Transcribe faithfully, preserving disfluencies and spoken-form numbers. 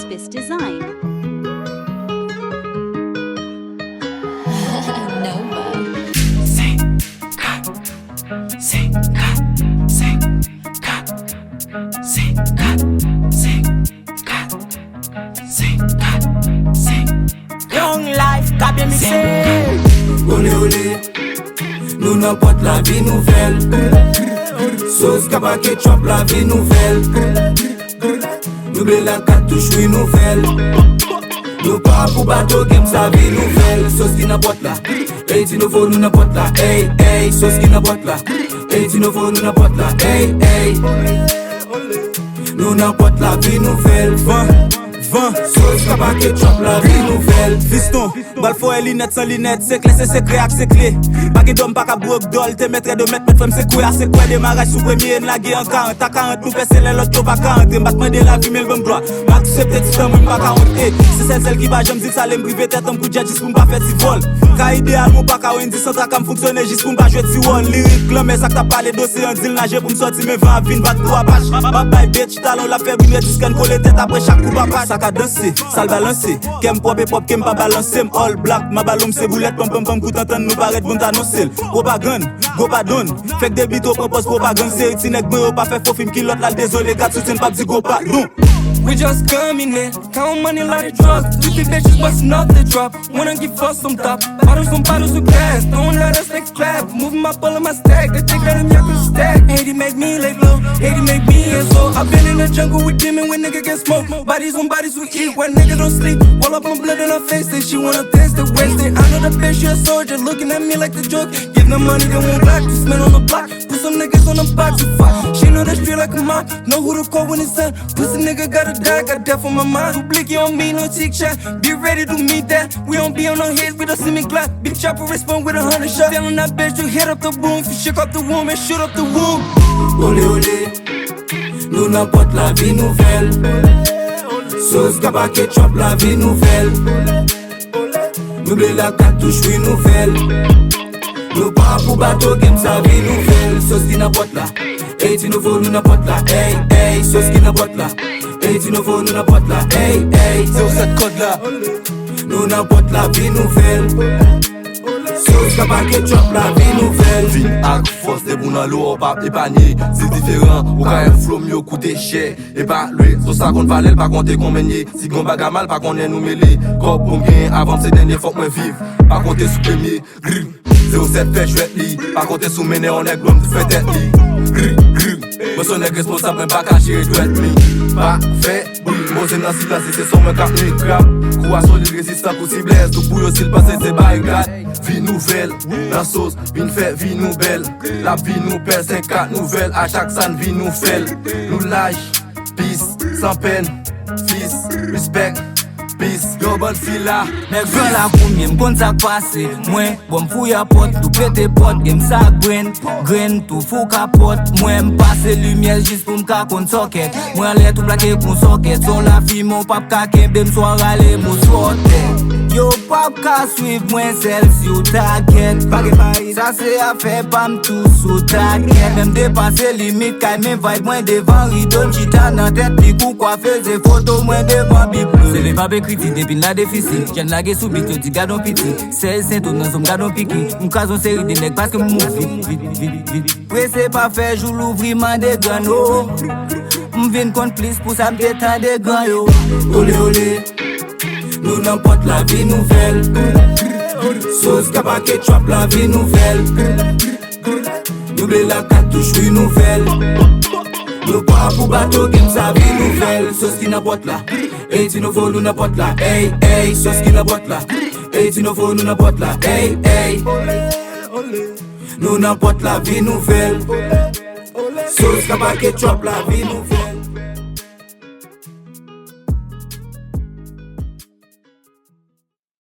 this design. Nova. Senk, kat, senk, kat, senk, kat, senk, kat, senk, kat, senk, kat, senk. Young Life, K B M C. Ole, ole. Nou nan pòt lavi nouvèl. Sos kaba ketchup lavi nouvèl. Double la katouch wi nouvèl. Nou pa pou bato game sa vi nouvèl. Sos ki nan pòt la. Ey ti nouvo nou nan pòt la. Ey, ey, sos ki nan pòt la. Ey ti nouvo nou nan pòt la. Ey, ey. Nou nan pòt lavi nouvèl. Van, van. Sos kaba ketchup lavi nouvèl. Fiston, bal fò e linèt san linèt. Se kle, se sekrè ak se kle. Pa gen dòm pa ka brok dòl. Te mèt rèd mèt, mèt fè m sekwe a sekwe. Demaraj sou premye, n lage an karant a karant. Nou pèse lè lòt yo pa ka antre. M pa t mande lavi, men l ban m glwa. M aksepte ti tan mwen, m pa ka wont. E, se sèl sèl ki pa janm di l sale, m prive tèt an m kou djèt jis pou m pa fè ti vòl. Ka ideal, mwen pa ka Wendy, san traka m fonksyone jis pou m pa jwe ti wòl. Lirik lanmè, sa k t ap pale doseyan, di l naje pou m sòti, men van ap vin bat pou apach. M ap bay bèt, chita lon l ap fè bri rèd jiska n kole tèt apre chak kou papach. Sa ka danse, sa l balanse. Kè m pwòp e pwòp ke m pa balanse m all black. M a balon m se boulèt, panm panm panm, kout antann nou parèt, bon t anonse l. Pwopagann, gwo padon. Fèk debito pran pòz pwopagann, se ti nèg mwen yo pa fè fo fim kilòt la l dezole, gad soutyen l p ap di gwo padon. We just coming in, count money like drugs. Fifty bitches busting off the drop. Wanna give us some top. Bottles on bottles of gas. Throwing at us like clap. Moving my ball in my stack. They think that I'm Yaku stack. Haiti make me lay low. Haiti make me and so. I've been in the jungle with demon when nigga get smoked. Bodies on bodies we eat. When nigga don't sleep. Wall up on blood in her face. Say she wanna taste the waste. I know the bitch, she a soldier. Looking at me like the joke. Give them money, they won't block. Just spin on the block. Put some niggas on the box and fuck. She know the street like a mop. Know who to call when it's time. Pussy nigga gotta die, got death on my mind. Blicky on me, no tic tac. Be ready to meet that. We don't be on no hits, we don't see me Glock. Big chopper respond with a hundred shots. Tellin' that bitch to hit up the room, fi shake up the room and shoot up the room. Ole, ole. Nou nan pòt lavi nouvèl. Sos kaba ketchup lavi nouvèl. Double la katouch wi nouvèl. Nou pa pou bato game sa vi nouvèl. Sos ki nan pòt la. Ey ti nouvo nou nan pòt la. Ey, ey, sos ki nan pòt la. Ey ti nouvo nou nan pòt la. Ey, ey. Zewo sèt kòd la. Nou nan pòt lavi nouvèl. Sos kaba ketchup lavi nouvèl. Vin ak fòs depi w nan lo w p ap epanye. Si diferan, ou ka wè flow m yo koute chè. E pa lwe, sos la konn valè l, pa konte konbyen l ye. Si gon bagay mal, pa konnen nou mele. Kòb pou m genyen avan m se dènye, fòk mwen viv. Pa konte sou premye. Gri. Zewo sèt fè jwèt li. Pa konte sou mennen yon nèg blonm fè tèt li. Gri, gri. Mwen se yon nèg responsab, mwen pa ka jere dwèt li. Pa fè bri, poze nan silans, se son mwen k ap met krab. Kou a solid, rezistan kou siblèz. Tou pou yo si l panse se barikad. Vi nouvèl, nan sos, vin fè vi nou bèl. L ap vi nou pèl, senk kat nouvèl, a chak sa n vi nou fè l. Nou laj, peace, san pèn, fis, respect, peace. Yon bann fila, Nèg gran la konbyen, m konn sa k pase. Mwen, bon, m fouye pòt, tou pete pòt, game sa grenn, grenn, tou fou kapòt. Mwen, m pase limyè jis pou m ka konn sòkèt. Mwen anlè tou plake kon sòkèt. Son la fimen w p ap ka kenbe m, swa rale m ou swa w tèt. Yo p ap ka swiv mwen sèl si w ta gèt. Pa gen fayi, sa se afè pa m tou sou takèt. Menm depase limit kay men vibe mwen devan rido m chita nan tèt li kou kwafe se foto mwen devan biblo. Se le p ap ekriti depi n la defisi. Jèn lage sou bit yo di gadon piti. Sèz sento nan zon m gadon piki. M kraze yon seri de nèg paske m move vit, vit, vit, vit. Prese pa fè jou louvri mande grann o. M vin konn plis pou sa m te tande gran yo. Ole, ole. Nou nan pòt lavi nouvèl. Sos kaba ketchup lavi nouvèl. Double la katouch wi nouvèl. Nou pa pou bato game sa vi nouvèl. Sos ki nan pòt la. Ey ti nouvo nou nan pòt la. Ey, ey, sos ki nan pòt la. Ey ti nouvo nou nan pòt la. Ey, ey. Nou nan pòt lavi nouvèl. Sos kaba ketchup lavi nouvèl.